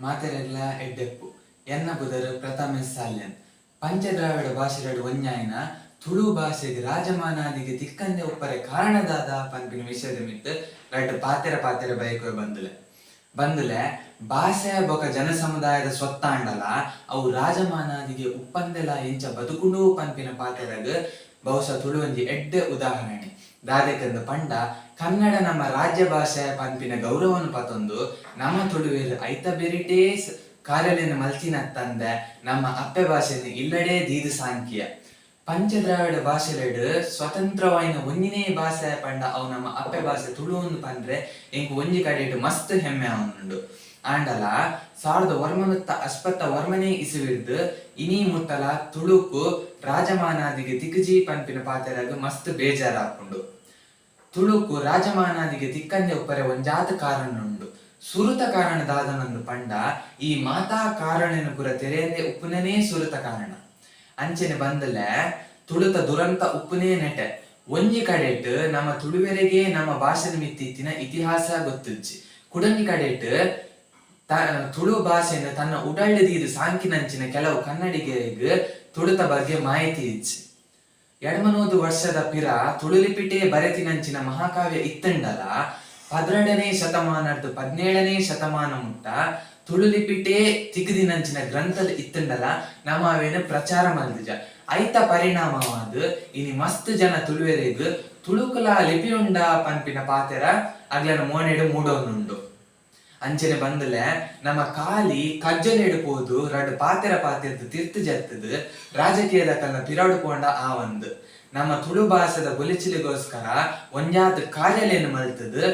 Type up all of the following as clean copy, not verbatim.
ಮಾತೆರೆಗ್ಲ ಎಡ್ಡೆಪ್ಪು. ಎನ್ನ ಪುದರ್ ಪ್ರಥಮೇಶ್ ಸಾಲ್ಯಾನ್. ಪಂಚದ್ರಾವಿಡ ಭಾಷೆಲೆಡ್ ಒಂಜಾಯಿನ ತುಳು ಭಾಷೆಗ್ ರಾಜಮಾನಾದಿಗೆ ತಿಕ್ಕಂದೆ ಉಪ್ಪರೆ ಕಾರಣ ದಾದ ಪನ್ಪಿನ ವಿಷಯದ ಮಿತ್ತ್ ರಡ್ಡ್ ಪಾತೆರ ಪಾತೆರ ಬಯಕುವೆ ಬಂದುಲೆ. ಬಂದುಲೆ, ಬಾಸೆ ಬೊಕ ಜನಸಮುದಾಯದ ಸ್ವತ್ತಾಂಡಲ ಅವು ರಾಜಮಾನಾದಿಗೆ ಉಪ್ಪಂದೆಲ ಎಂಚ ಬದುಕುಂಡು ಪನ್ಪಿನ ಪಾತೆರಗ್ ಬಹುಶಃ ತುಳು ಒಂಜಿ ಎಡ್ಡೆ ಉದಾಹರಣೆ. ದಾದೆಕಂದ್ ಪಂಡ ಕನ್ನಡ ನಮ್ಮ ರಾಜ್ಯ ಭಾಷೆ ಪನ್ಪಿನ ಗೌರವನ್ ಪತೊಂದು ನಮ ತುಳುವೆರ್ ಐತ ಬೆರಿಟೇ ಕಾರ್ಯಲೆನ್ ಮಲ್ತಿನತ್ತಂದೆ ನಮ್ಮ ಅಪ್ಪೆ ಭಾಷೆನ್ ಇಲ್ಲಡೇ ದೀದ್ ಸಾಂಕಿಯ. ಪಂಚದ್ರಾವಿಡ ಭಾಷೆಲೆಡ್ ಸ್ವತಂತ್ರವಾಯಿನ ಒಂಜಿನೇ ಭಾಷೆ ಪಂಡ ಅವು ನಮ್ಮ ಅಪ್ಪೆ ಭಾಷೆ ತುಳು ಪಂಡ್ರೆ ಎಂಕ್ ಒಂಜಿ ಕಡೆಟ್ ಮಸ್ತ್ ಹೆಮ್ಮೆ ಆವೊಂದುಂಡು. ಆಂಡಲ 1989ನೇ ಇಸವಿರ್ದ್ ಇನಿ ಮುಟ್ಟಲ ತುಳುಕು ರಾಜಮಾನಾದಿಗೆ ತಿಕ್ಕುಜಿ ಪನ್ಪಿನ ಪಾತೆರಗ್ ಮಸ್ತ್ ಬೇಜಾರಾಪುಂಡು. ತುಳುಕು ರಾಜಮಾನಾದಿಗೆ ತಿಕ್ಕಂದೆ ಉಪ್ಪರೆ ಒಂಜಾತ್ ಕಾರಣ ಉಂಡು. ಸುರುತ ಕಾರಣ ದಾದನಂದ್ ಪಂಡ ಈ ಮಾತಾ ಕಾರಣನ್ ಪೂರ ತೆರೆಯಂದೆ ಉಪ್ಪುನನೇ ಸುರುತ ಕಾರಣ. ಅಂಚನೆ ಬಂದಲೆ ತುಳುತ ದುರಂತ ಉಪ್ಪುನೇ ನೆಟೆ. ಒಂಜಿ ಕಡೆಟ್ ನಮ್ಮ ತುಳುವೆರೆಗೆ ನಮ್ಮ ಭಾಷೆದ ಮಿತ್ತ್ ಇತ್ತಿನ ಇತಿಹಾಸ ಗೊತ್ತುಜ್ಜಿ. ಕುಡೊಂಜಿ ಕಡೆಟ್ ತುಳು ಭಾಷೆನ್ ತನ್ನ ಉಡಲ್ಡ್ ದೀದ್ ಸಾಂಕಿನಂಚಿನ ಕೆಲವು ಕನ್ನಡಿಗೆರೆಗ್ ತುಳುತ ಬಗ್ಗೆ ಮಾಹಿತಿ ಇಜ್ಜಿ. 250 ವರ್ಷದ ಪಿರ ತುಳುಲಿಪಿಟೇ ಬರೆತಿನಂಚಿನ ಮಹಾಕಾವ್ಯ ಇತ್ತುಂಡಲ 12ನೇ ಶತಮಾನರ್ದ್ 17ನೇ ಶತಮಾನ ಮುಟ್ಟ ತುಳುಲಿಪಿಟೇ ತಿಕ್ದಿನಂಚಿನ ಗ್ರಂಥಲ್ ಇತ್ತುಂಡಲ ನಮ ಅವೇನ್ ಪ್ರಚಾರ ಮಲ್ದಿಜ. ಐತ ಪರಿಣಾಮವಾದ್ ಇನಿ ಮಸ್ತ್ ಜನ ತುಳುವೆರೆಗ್ ತುಳುಕುಲ ಲಿಪಿ ಉಂಡಾ ಪನ್ಪಿನ ಪಾತೆರ ಅಗ್ಲನ ಮೋನೆಡ್ ಮೂಡೊಂದುಂಡು. ಅಂಚನೆ ಬಂದಲೆ ನಮ್ಮ ಕಾಲಿ ಕಜ್ಜೊಲೆಡ್ ಪೋದು ರಡ್ಡ್ ಪಾತೆರ ಪಾತೆರ್ದ್ ತಿರ್ತ್ ಜತ್ತುದು ರಾಜಕೀಯದಕಲ್ನ ಪಿರವುಡು ಪೋಂಡ ಆವಂದ್. ನಮ್ಮ ತುಳು ಭಾಷೆದ ಬುಲೆಚಿಲಿಗೋಸ್ಕರ ಒಂಜಾತ್ ಕಾರ್ಯಲೆನ್ ಮಲ್ತುದು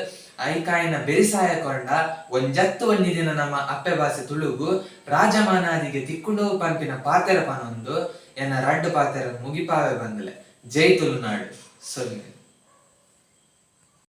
ಐಕಾಯಿನ ಬೆರಿಸಾಯ ಕೊರ್ಂಡ ಒಂಜತ್ತ್ ಒಂಜಿ ದಿನ ನಮ್ಮ ಅಪ್ಪೆ ಭಾಷೆ ತುಳುಗು ರಾಜಮಾನಾದಿಗೆ ತಿಕ್ಕುಂಡು ಪನ್ಪಿನ ಪಾತೆರ ಪನೊಂದು ಎನ್ನ ರಡ್ಡ್ ಪಾತೆರ ಮುಗಿಪಾವೆ ಬಂದಲೆ. ಜೈ ತುಳುನಾಡ್. ಸೊಲ್ಮೆಲು.